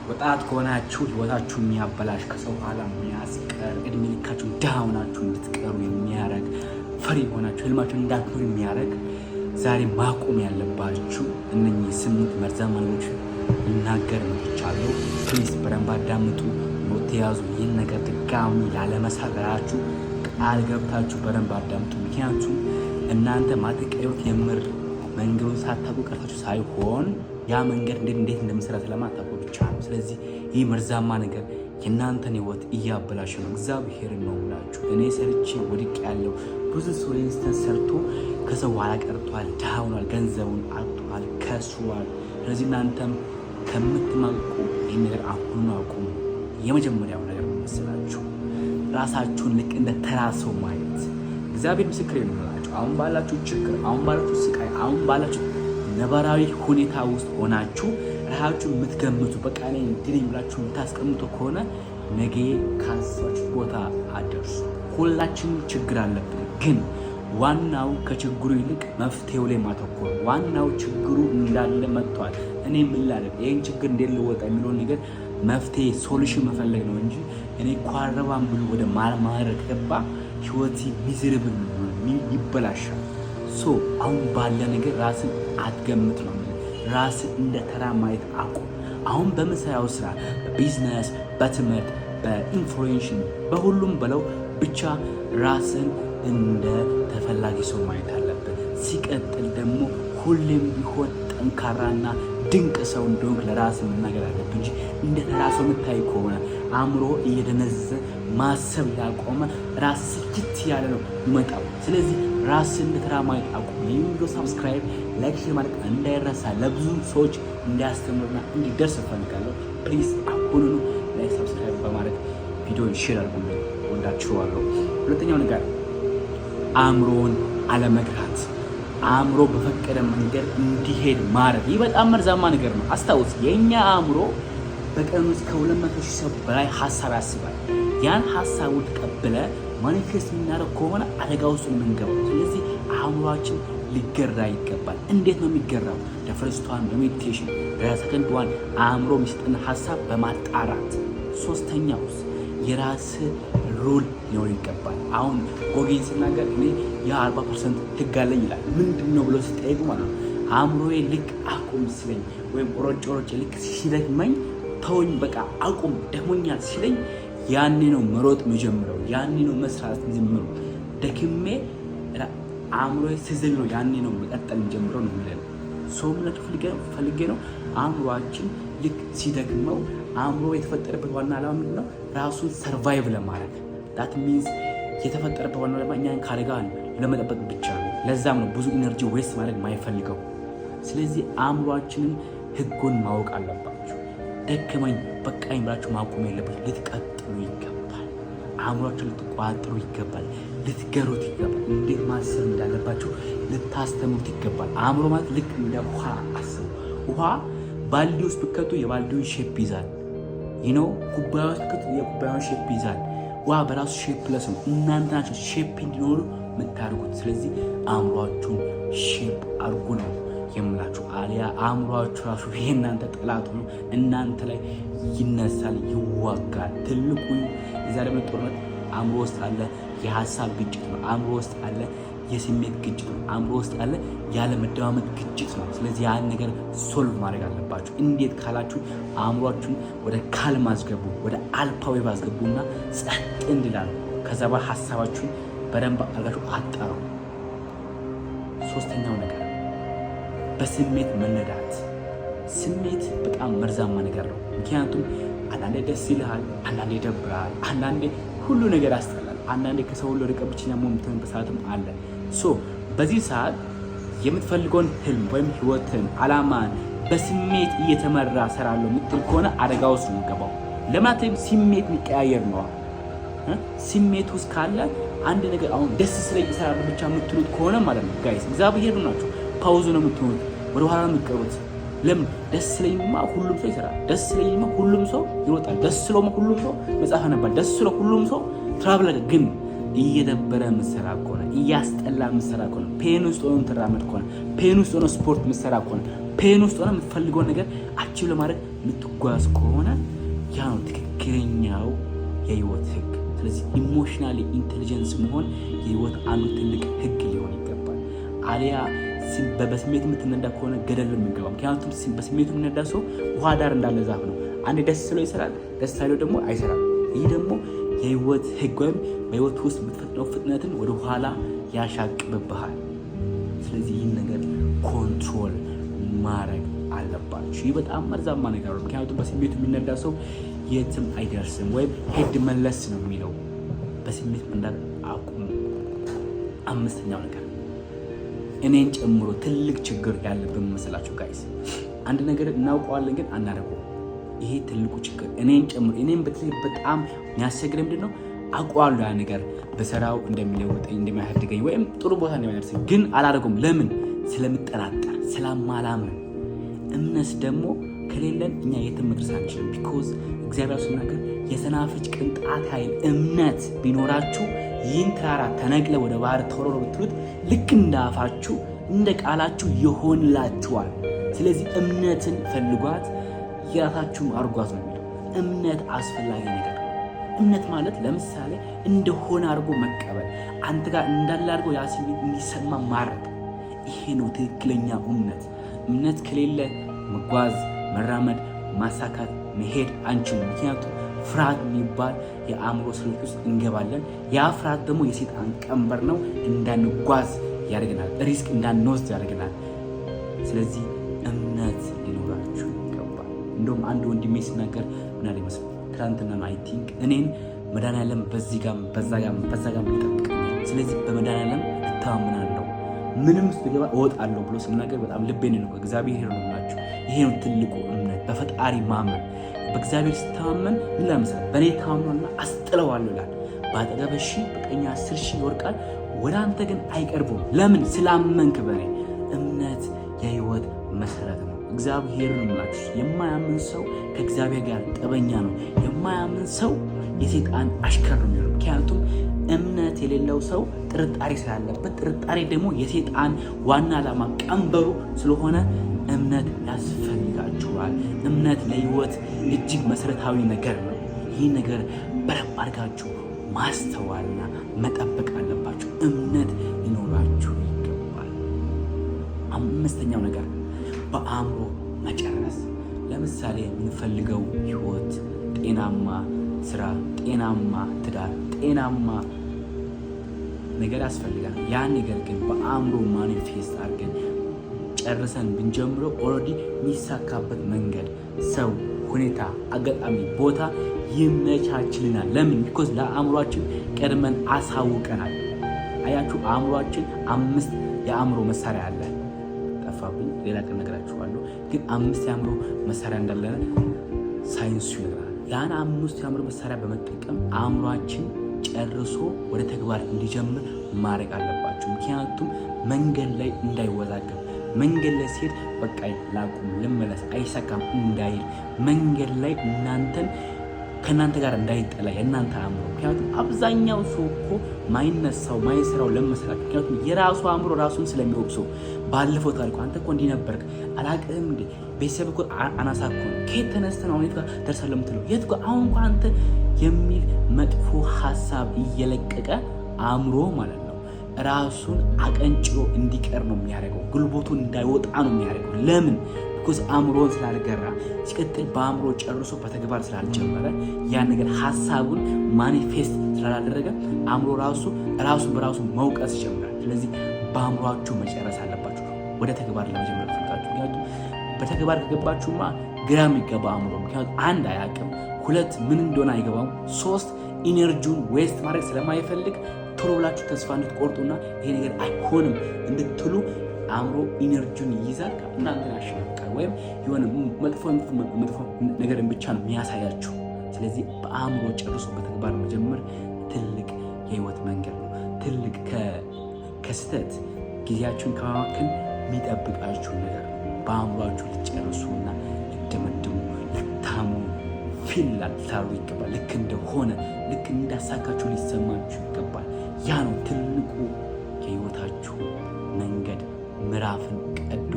ወጣት ከሆናችሁ ህይወታችሁ የሚያበላሽ፣ ከሰው ኋላ የሚያስቀር፣ እድሜ ልካችሁ ድሃ ሆናችሁ እንድትቀሩ የሚያደርግ፣ ፈሪ ሆናችሁ ህልማችሁን እንዳትኖሩ የሚያደርግ፣ ዛሬ ማቆም ያለባችሁ እነኚህ ስምንት መርዛማ ነገሮች ልናገር መጥቻለሁ። Please በደንብ አዳምጡ፣ note ያዙ። ይህን ነገር ድጋሚ ላለመሳት ቃል ገብታችሁ በደንብ አዳምጡ። ምክንያቱም እናንተ ማትቀዩት የምር መንገዱን ሳታውቁ ቀርታችሁ ሳይሆን ያ መንገድ እንዴት እንዴት እንደሚሰራ ስለማታውቁ ብቻ ነው። ስለዚህ ይህ መርዛማ ነገር የእናንተን ህይወት እያበላሸ ነው። እግዚአብሔርን ነው የምላችሁ። እኔ ሰርቼ ወድቅ ያለው ብዙ ሰው instance ሰርቶ ከሰው ኋላ ቀርቷል፣ ድሃ ሆኗል፣ ገንዘቡን አጥቷል፣ ከስሯል። ስለዚህ እናንተም ከምትማቅቁ ይህን ነገር አሁኑ አቁሙ። የመጀመሪያው ነገር መሰላችሁ ራሳችሁን ልክ እንደ ተራ ሰው ማየት። እግዚአብሔር ምስክሬ ነው የምላችሁ። አሁን ባላችሁ ችግር፣ አሁን ባላችሁ ስቃይ፣ አሁን ባላችሁ ነባራዊ ሁኔታ ውስጥ ሆናችሁ ራሳችሁ የምትገምቱ፣ በቃ እኔ እንዲህ ነኝ ብላችሁ የምታስቀምጡ ከሆነ ነገ ካሰባችሁት ቦታ አትደርሱ። ሁላችንም ችግር አለብን፣ ግን ዋናው ከችግሩ ይልቅ መፍትሄው ላይ ማተኮር። ዋናው ችግሩ እንዳለ መጥቷል፣ እኔ ምን ላድርግ፣ ይህን ችግር እንዴት ልወጣ የሚለውን ነገር መፍትሄ solution መፈለግ ነው እንጂ እኔ እኮ አልረባም ብሎ ወደ ማማረር ከገባ ህይወት miserable ይበላሻል። So አሁን ባለ ነገር ራስን አትገምት ነው። ራስን እንደ ተራ ማየት አቁም። አሁን በምሰራው ስራ፣ በቢዝነስ፣ በትምህርት፣ በ information፣ በሁሉም በለው ብቻ ራስን እንደ ተፈላጊ ሰው ማየት አለብን። ሲቀጥል ደግሞ ሁሌም ቢሆን ጠንካራና ድንቅ ሰው እንደሆንክ ለራስ መናገር አለብን እንጂ እንደ ተራ ሰው የምታይ ከሆነ አእምሮ እየደነዘዘ ማሰብ ያቆመ ራስ ስልችት ያለ ነው ይመጣው። ስለዚህ ራስን እንደ ተራ ማየት አቁም። ይህን ቪዲዮ subscribe፣ like፣ share ማድረግ እንዳይረሳ። ለብዙ ሰዎች እንዲያስተምርና እንዲደርስ እፈልጋለሁ። Please አሁኑኑ like፣ subscribe በማድረግ ቪዲዮን share አድርጉልኝ። ወዳችኋለሁ። ሁለተኛው ነገር አእምሮን አለመግራት፣ አእምሮ በፈቀደ መንገድ እንዲሄድ ማድረግ። ይህ በጣም መርዛማ ነገር ነው። አስታውስ፣ የእኛ አእምሮ በቀን ውስጥ ከ200,000 ሰው በላይ ሀሳብ ያስባል። ያን ሀሳቡ ተቀብለ manifest የምናደርግ ከሆነ አደጋ ውስጥ የምንገባው። ስለዚህ አእምሯችን ሊገራ ይገባል። እንዴት ነው የሚገራው? The first one በ meditation፣ second one አእምሮ የሚሰጥን ሀሳብ በማጣራት፣ ሶስተኛውስ የራስ rule ሊኖር ይገባል። አሁን ጎጌን ስናገር እኔ የ40% ህግ አለኝ ይላል። ምንድን ነው ብሎ ሲጠይቁ ማለት ነው፣ አእምሮዬ ልክ አቁም ሲለኝ ወይም ሮጬ ሮጬ ልክ ሲደክመኝ፣ ተወኝ በቃ አቁም ደክሞኛል ሲለኝ ያኔ ነው መሮጥ የምጀምረው። ያኔ ነው መስራት የምጀምረው። ደክሜ አእምሮዬ ሲዝል ነው ያኔ ነው መቀጠል የምጀምረው ነው የሚለው። ሰው ምላችሁ ፈልጌ ነው፣ አእምሯችን ልክ ሲደክመው፣ አእምሮ የተፈጠረበት ዋና ዓላማ ምንድን ነው? ራሱን survive ለማድረግ። That means የተፈጠረበት ዋና ዓላማ እኛን ከአደጋ ለመጠበቅ ብቻ ነው። ለዛም ነው ብዙ energy waste ማድረግ ማይፈልገው። ስለዚህ አእምሯችንን ህጉን ማወቅ አለባችሁ። ደከመኝ በቃኝ ብላችሁ ማቆም የለባችሁ። ልትቀጥሉ ይገባል። አእምሯችሁን ልትቆጣጠሩ ይገባል። ልትገሩት ይገባል። እንዴት ማሰብ እንዳለባችሁ ልታስተምሩት ይገባል። አእምሮ ማለት ልክ እንደ ውሃ አስቡ። ውሃ ባልዲ ውስጥ ብትከቱ የባልዲውን shape ይዛል። ኩባያ ውስጥ ብትከቱ የኩባያውን shape ይዛል። ውሃ በራሱ shapeless ነው። እናንተ ናችሁ shape እንዲኖሩ የምታደርጉት። ስለዚህ አእምሯችሁን shape አድርጉ ነው የምላችሁ። አሊያ አእምሯችሁ ራሱ የእናንተ ጠላት ሆኖ እናንተ ላይ ይነሳል፣ ይዋጋል። ትልቁ የዛሬ ጦርነት አእምሮ ውስጥ አለ። የሀሳብ ግጭት ነው። አእምሮ ውስጥ አለ። የስሜት ግጭት ነው። አእምሮ ውስጥ አለ። ያለመደማመጥ ግጭት ነው። ስለዚህ ያን ነገር solve ማድረግ አለባችሁ። እንዴት ካላችሁ አእምሯችሁን ወደ calm አስገቡ፣ ወደ alpha wave አስገቡና ጸጥ እንዲላሉ። ከዛ በኋላ ሀሳባችሁን በደንብ አድርጋችሁ አጣሩ። ሶስተኛው ነገር በስሜት መነዳት። ስሜት በጣም መርዛማ ነገር ነው። ምክንያቱም አንዳንዴ ደስ ይልሃል፣ አንዳንዴ ይደብርሃል፣ አንዳንዴ ሁሉ ነገር ያስጠላል፣ አንዳንዴ ከሰው ሁሉ ርቀህ ብቸኛ መሆን የምትሆንበት ሰዓትም አለ። So በዚህ ሰዓት የምትፈልገውን ህልም ወይም ህይወትን አላማን በስሜት እየተመራ ሰራለሁ የምትል ከሆነ አደጋ ውስጥ ነው የምትገባው። ለማለትም ስሜት የሚቀያየር ነዋ። ስሜት ውስጥ ካለ አንድ ነገር አሁን ደስ ስለኝ እሰራለሁ ብቻ የምትሉት ከሆነ ማለት ነው guys፣ እግዚአብሔር ናቸው pause ነው የምትሆኑት፣ ወደ ኋላ ነው የምትቀሩት። ለምን? ደስ ስለኝማ ሁሉም ሰው ይሰራል። ደስ ስለኝማ ሁሉም ሰው ይሮጣል። ደስ ስለውማ ሁሉም ሰው መጽሐፍ ያነባል። ደስ ስለው ሁሉም ሰው travel። ግን እየደበረ ምሰራ ከሆነ፣ እያስጠላ ምሰራ ከሆነ፣ pain ውስጥ ሆኖ ምትራመድ ከሆነ፣ pain ውስጥ ሆኖ ስፖርት ምሰራ ከሆነ፣ Pain ውስጥ ሆነ የምትፈልገውን ነገር achieve ለማድረግ የምትጓዝ ከሆነ ያ ነው ትክክለኛው የህይወት ህግ። ስለዚህ emotionally intelligence መሆን የህይወት አንዱ ትልቅ ህግ ሊሆን ይገባል። አሊያ በስሜት የምትነዳ ከሆነ ገደል ነው የሚገባው። ምክንያቱም በስሜቱ የሚነዳ ሰው ውሃ ዳር እንዳለ ዛፍ ነው። አንዴ ደስ ሲለው ይሰራል፣ ደስ ሳይለው ደግሞ አይሰራም። ይህ ደግሞ የህይወት ህግ ወይም በህይወት ውስጥ የምትፈጥነው ፍጥነትን ወደ ኋላ ያሻቅብብሃል። ስለዚህ ይህን ነገር control ማድረግ አለባችሁ። ይህ በጣም መርዛማ ነገር ነው። ምክንያቱም በስሜቱ የሚነዳ ሰው የትም አይደርስም፣ ወይም ሄድ መለስ ነው የሚለው። በስሜት መንዳት አቁሙ። አምስተኛው ነገር እኔን ጨምሮ ትልቅ ችግር ያለብን መሰላችሁ guys፣ አንድ ነገር እናውቀዋለን ግን አናደርገውም። ይሄ ትልቁ ችግር እኔን ጨምሮ እኔን በተለይ በጣም የሚያስቸግረኝ ምንድን ነው? አውቀዋለሁ ያ ነገር በስራው እንደሚለውጠኝ፣ እንደሚያሳድገኝ ወይም ጥሩ ቦታ እንደሚያደርሰኝ ግን አላደርገውም። ለምን? ስለምጠራጠር፣ ስለማላምን። እምነት ደግሞ ከሌለን እኛ የትም መድረስ አንችልም። Because እግዚአብሔር ሲናገር የሰናፍጭ ቅንጣት ያህል እምነት ቢኖራችሁ ይህን ተራራ ተነቅለህ ወደ ባህር ተወርወር ብትሉት ልክ እንዳፋችሁ እንደ ቃላችሁ ይሆንላችኋል። ስለዚህ እምነትን ፈልጓት፣ የራሳችሁም አድርጓት ነው የሚለው። እምነት አስፈላጊ ነገር ነው። እምነት ማለት ለምሳሌ እንደሆነ አድርጎ መቀበል፣ አንተ ጋር እንዳለ አድርጎ ያ ስሜት እንዲሰማ ማድረግ። ይሄ ነው ትክክለኛ እምነት። እምነት ከሌለ መጓዝ፣ መራመድ፣ ማሳካት፣ መሄድ አንችልም። ምክንያቱም ፍርሃት የሚባል የአእምሮ ስሪት ውስጥ እንገባለን። ያ ፍርሃት ደግሞ የሴጣን ቀንበር ነው። እንዳንጓዝ ያደርገናል። Risk እንዳንወስድ ያደርገናል። ስለዚህ እምነት ሊኖራችሁ ይገባል። እንደውም አንድ ወንድሜ ሲናገር ምን አለ ይመስል ትናንትና፣ I think እኔን መድኃኒዓለም በዚህ ጋም በዛ ጋም በዛ ጋም ይጠብቀኛል። ስለዚህ በመድኃኒዓለም እተማመናለሁ፣ ምንም ውስጥ ብገባ እወጣለሁ ብሎ ሲናገር በጣም ልቤን ነው። እግዚአብሔር ነው የምላችሁ። ይሄ ነው ትልቁ እምነት፣ በፈጣሪ ማመን። በእግዚአብሔር ስተማመን ምን ለምሳሌ በእኔ ታምኗልና አስጥለዋለሁ ይላል። በአጠገብህ 1,000 በቀኝህ 10,000 ይወድቃል፣ ወደ አንተ ግን አይቀርቡም። ለምን? ስላመንክ በእኔ። እምነት የህይወት መሰረት ነው። እግዚአብሔር ነው የምላችሁ። የማያምን ሰው ከእግዚአብሔር ጋር ጠበኛ ነው። የማያምን ሰው የሴጣን አሽከር ነው የሚሆነው። ምክንያቱም እምነት የሌለው ሰው ጥርጣሬ ስላለበት፣ ጥርጣሬ ደግሞ የሴጣን ዋና ዓላማ ቀንበሩ ስለሆነ እምነት ያስፈልጋችኋል። እምነት ለህይወት እጅግ መሰረታዊ ነገር ነው። ይህ ነገር በደንብ አድርጋችሁ ማስተዋልና መጠበቅ አለባችሁ። እምነት ሊኖራችሁ ይገባል። አምስተኛው ነገር በአእምሮ መጨረስ። ለምሳሌ የምንፈልገው ህይወት፣ ጤናማ ስራ፣ ጤናማ ትዳር፣ ጤናማ ነገር ያስፈልጋል። ያ ነገር ግን በአእምሮ manifest አድርገን ጨርሰን ብንጀምረው already የሚሳካበት መንገድ፣ ሰው፣ ሁኔታ፣ አጋጣሚ፣ ቦታ ይመቻችልናል። ለምን? Because ለአእምሯችን ቀድመን አሳውቀናል። አያችሁ፣ አእምሯችን አምስት የአእምሮ መሳሪያ አለ። ጠፋብኝ፣ ሌላ ቀን እነግራችኋለሁ። ግን አምስት የአእምሮ መሳሪያ እንዳለ ሳይንሱ ይነግራል። ያን አምስት የአእምሮ መሳሪያ በመጠቀም አእምሯችን ጨርሶ ወደ ተግባር እንዲጀምር ማድረግ አለባችሁ። ምክንያቱም መንገድ ላይ እንዳይወዛገብ፣ መንገድ ላይ ሲሄድ በቃ ላቁም፣ ልመለስ፣ አይሳካም እንዳይል፣ መንገድ ላይ እናንተን ከእናንተ ጋር እንዳይጠላ የእናንተ አእምሮ። ምክንያቱም አብዛኛው ሰው እኮ ማይነሳው ማይሰራው ለመሰላችሁ፣ ምክንያቱም የራሱ አእምሮ ራሱን ስለሚወቅሰው ባለፈው ታሪኩ አንተ እኮ እንዲህ ነበርክ፣ አላቅህም እንዴ፣ ቤተሰብ እኮ አናሳ እኮ ነው፣ ከየት ተነስተህ ነው አሁን የት ጋር ደርሳለሁ የምትለው፣ የት ጋር አሁን እንኳ አንተ የሚል መጥፎ ሀሳብ እየለቀቀ አእምሮ ማለት ነው ራሱን አቀንጭሮ እንዲቀር ነው የሚያደርገው። ጉልበቱ እንዳይወጣ ነው የሚያደርገው። ለምን? Because አእምሮን ስላልገራ፣ ሲቀጥል በአእምሮ ጨርሶ በተግባር ስላልጀመረ፣ ያን ነገር ሀሳቡን manifest ስላላደረገ አእምሮ ራሱ ራሱን በራሱ መውቀስ ይጀምራል። ስለዚህ በአእምሯችሁ መጨረስ አለባችሁ ወደ ተግባር ለመጀመር ፈልጋችሁ። ምክንያቱም በተግባር ከገባችሁማ ግራ የሚገባ አእምሮ፣ ምክንያቱም አንድ አያውቅም፣ ሁለት ምን እንደሆነ አይገባም፣ ሶስት energy ውን waste ማድረግ ስለማይፈልግ ቶሎ ብላችሁ ተስፋ እንድትቆርጡና ይሄ ነገር አይሆንም እንድትሉ አእምሮ energy ውን ይይዛል፣ እናንተን ያሸናቅቃል፣ ወይም የሆነ መጥፎ መጥፎ ነገርን ብቻ ነው የሚያሳያችሁ። ስለዚህ በአእምሮ ጨርሶ በተግባር መጀመር ትልቅ የህይወት መንገድ ነው። ትልቅ ከስህተት ጊዜያችሁን ከማባከን የሚጠብቃችሁ ነገር ነው። በአእምሯችሁ ልትጨርሱና ልትደመድሙ፣ ልታምኑ፣ feel ልታደርጉ ይገባል። ልክ እንደሆነ፣ ልክ እንዳሳካችሁ ሊሰማችሁ ይገባል። ያ ነው ትልቁ የህይወታችሁ መንገድ ምዕራፍን ቀዶ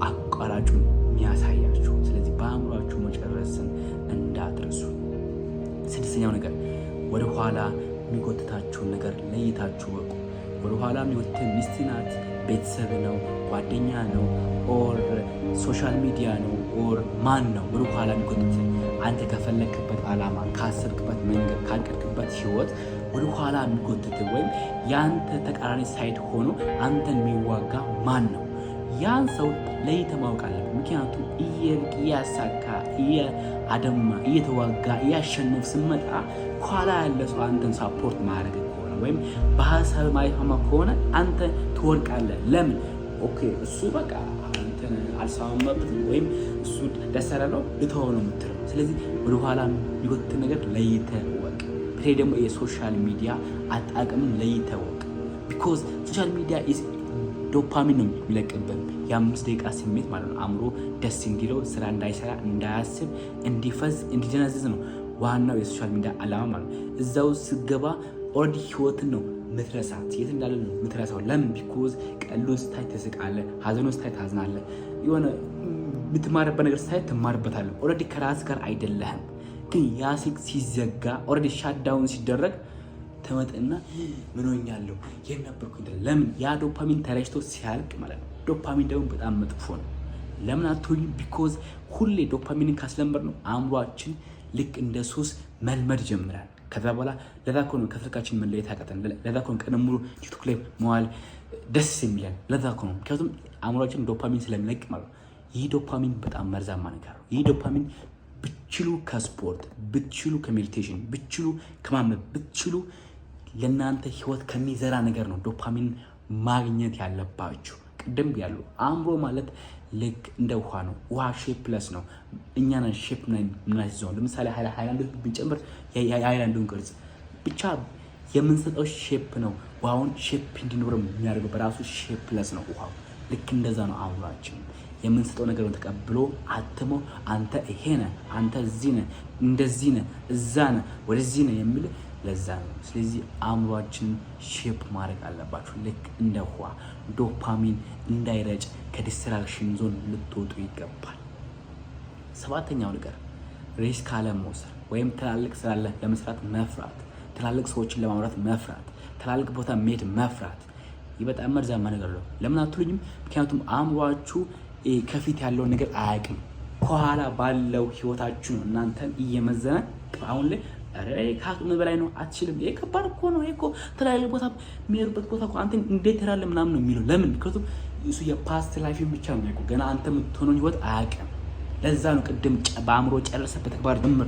አቋርጦ አቋራጩን የሚያሳያችሁ። ስለዚህ በአእምሯችሁ መጨረስን እንዳትረሱ። ስድስተኛው ነገር፣ ወደ ኋላ የሚጎትታችሁን ነገር ለይታችሁ እወቁ። ወደ ኋላ የሚጎትት ሚስት ናት፣ ቤተሰብ ነው፣ ጓደኛ ነው፣ or social media ነው፣ or ማን ነው? ወደ ኋላ የሚጎትት፣ አንተ ከፈለክበት ዓላማ፣ ካሰብክበት መንገድ፣ ካቀድክበት ህይወት ወደ ኋላ የሚጎትት ወይም የአንተ ተቃራኒ side ሆኖ አንተን የሚዋጋ ማን ነው? ያን ሰው ለይተህ ማወቅ አለብህ። ምክንያቱም እያሳካ፣ እያደማ፣ እየተዋጋ፣ እያሸነፍ ስመጣ ከኋላ ያለ ሰው አንተን support ማያደርግ ከሆነ ወይም በሀሳብ ማይስማማ ከሆነ አንተ ትወድቃለህ። ለምን? Okay፣ እሱ በቃ አንተን አልሰማማበትም ወይም እሱ ደስ ያላለው ልተወው ነው የምትለው። ስለዚህ ወደኋላ የሚጎትት ነገር ለይተህ እወቅ። በተለይ ደግሞ የ social media አጠቃቀምን ለይተህ እወቅ። Because social media dopamine ነው የሚለቅብን፣ የ5 ደቂቃ ስሜት ማለት ነው። አእምሮ ደስ እንዲለው፣ ስራ እንዳይሰራ፣ እንዳያስብ፣ እንዲፈዝ፣ እንዲደነዝዝ ነው ዋናው የ social media አላማ ማለት ነው። እዛው ስገባ already ህይወትን ነው ምትረሳት፣ የት እንዳለ ነው ምትረሳው። ለምን? Because ቀልዱን ስታይ ትስቃለህ፣ ሀዘኑን ስታይ ታዝናለህ፣ የሆነ የምትማርበት ነገር ስታይ ትማርበታለህ። Already ከራስ ጋር አይደለህም። ግን ያ ስልክ ሲዘጋ፣ already shutdown ሲደረግ ትመጥና ምን ሆኛለሁ፣ የት ነበርኩኝ? ለምን? ያ ዶፓሚን ተረጭቶ ሲያልቅ ማለት ነው። ዶፓሚን ደግሞ በጣም መጥፎ ነው። ለምን አትሆኝ? Because ሁሌ ዶፓሚንን ካስለመድነው አእምሯችን ልክ እንደ ሱስ መልመድ ይጀምራል። ከዛ በኋላ ለዛ እኮ ነው ከስልካችን መለየት ያቃተን። ለዛ እኮ ነው ቀን ሙሉ ቲክቶክ ላይ መዋል ደስ የሚለን። ለዛ እኮ ነው። ምክንያቱም አእምሯችን ዶፓሚን ስለሚለቅ ማለት ነው። ይህ ዶፓሚን በጣም መርዛማ ነገር ነው። ይህ ዶፓሚን ብትችሉ ከስፖርት፣ ብትችሉ ከ meditation፣ ብትችሉ ከማንበብ፣ ብትችሉ ለእናንተ ህይወት ከሚዘራ ነገር ነው ዶፓሚን ማግኘት ያለባችሁ። ቅድም ያሉ አእምሮ ማለት ልክ እንደ ውሃ ነው። ውሃ shapeless ነው። እኛ ነን shape ምናስይዘው። ለምሳሌ ሃይላንድ ብንጨምር የሃይላንዱን ቅርጽ ብቻ የምንሰጠው shape ነው። ውሃውን shape እንዲኖረው የሚያደርገው፣ በራሱ shapeless ነው ውሃው። ልክ እንደዛ ነው አእምሯችን፣ የምንሰጠው ነገር ተቀብሎ አትሞ አንተ ይሄ ነህ፣ አንተ እዚህ ነህ፣ እንደዚህ ነህ፣ እዛ ነህ፣ ወደዚህ ነህ የሚል ለዛ ነው። ስለዚህ አእምሯችንን shape ማድረግ አለባችሁ። ልክ እንደ ውሃ ዶፓሚን እንዳይረጭ ከ distraction zone ልትወጡ ይገባል። ሰባተኛው ነገር risk አለመውሰድ ወይም ትላልቅ ስራ ለመስራት መፍራት፣ ትላልቅ ሰዎችን ለማውራት መፍራት፣ ትላልቅ ቦታ መሄድ መፍራት። ይህ በጣም መርዛማ ነገር ነው። ለምን አትሉኝም? ምክንያቱም አእምሯችሁ ከፊት ያለውን ነገር አያውቅም። ከኋላ ባለው ህይወታችሁ ነው እናንተን እየመዘነ አሁን ላይ ኧረ ከአቅም በላይ ነው፣ አትችልም፣ ይሄ ከባድ እኮ ነው፣ ይሄ እኮ ትላልቅ ቦታ የሚሄዱበት ቦታ እኮ አንተ እንዴት ትሄዳለህ ምናምን ነው የሚለው። ለምን? ምክንያቱም እሱ የ past life ብቻ ነው የሚያውቀው፣ ገና አንተ የምትሆነውን ህይወት አያውቅም። ለዛ ነው ቅድም በአእምሮ ጨርሰህ በተግባር ጀምር።